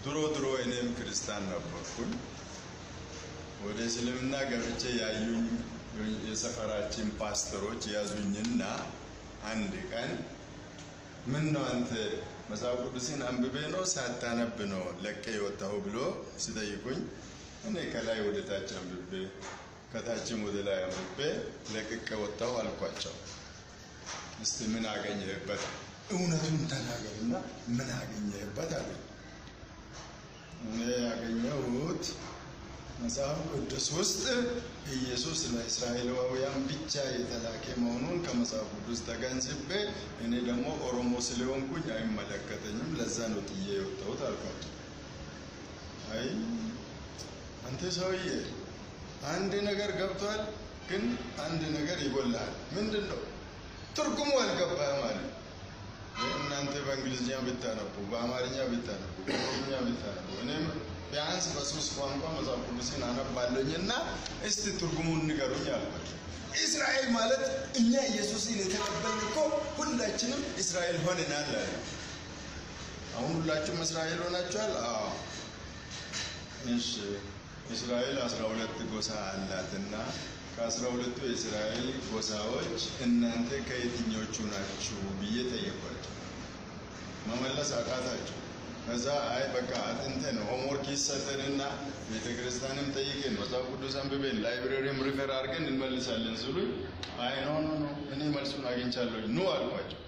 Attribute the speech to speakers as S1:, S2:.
S1: ድሮ ድሮ እኔም ክርስቲያን ነበርኩኝ። ወደ እስልምና ገብቼ ያዩኝ የሰፈራችን ፓስተሮች ያዙኝና አንድ ቀን ምን ነው አንተ መጽሐፍ ቅዱስን አንብቤ ነው ሳታነብ ነው ለቀ የወጣሁ ብሎ ሲጠይቁኝ፣ እኔ ከላይ ወደ ታች አንብቤ ከታችም ወደ ላይ አንብቤ ለቅቄ ወጣሁ አልኳቸው። እስቲ ምን አገኘህበት? እውነቱን ተናገርና ምን አገኘህበት አሉኝ። እኔ ያገኘሁት መጽሐፍ ቅዱስ ውስጥ ኢየሱስ ለእስራኤላውያን ብቻ የተላከ መሆኑን ከመጽሐፍ ቅዱስ ተገንዝቤ፣ እኔ ደግሞ ኦሮሞ ስለሆንኩኝ አይመለከተኝም፣ ለዛ ነው ጥዬ የወጣሁት አልኳቸው። አይ አንተ ሰውዬ አንድ ነገር ገብቷል፣ ግን አንድ ነገር ይጎልሃል። ምንድን ነው? ትርጉሙ አልገባህም አለ። እናንተ በእንግሊዝኛ ብታነቡ፣ በአማርኛ ብታነቡ፣ በኦሮምኛ ብታነቡ፣ እኔም ቢያንስ በ3 ቋንቋ መጽሐፍ ቅዱስን አነባለሁኝና እስቲ ትርጉሙን ንገሩኝ አልኳቸው። እስራኤል ማለት እኛ ኢየሱስን የተቀበልን እኮ ሁላችንም እስራኤል ሆነናል አለ። አሁን ሁላችሁም እስራኤል ሆናችኋል? አዎ። እሺ፣ እስራኤል 12 ጎሳ አላትና ከ12ቱ የእስራኤል ጎሳዎች እናንተ ከየትኞቹ ናችሁ ብዬ ጠየኳቸው። መመለስ አቃታቸው። ከዛ አይ በቃ አጥንተን homework ይሰጠንና ቤተክርስቲያንም ጠይቀን መጽሐፍ ቅዱስ አንብበን library ም refer አድርገን እንመልሳለን ሲሉኝ፣ አይ no no no፣ እኔ መልሱን አግኝቻለሁኝ፣ ኑ አልኳቸው።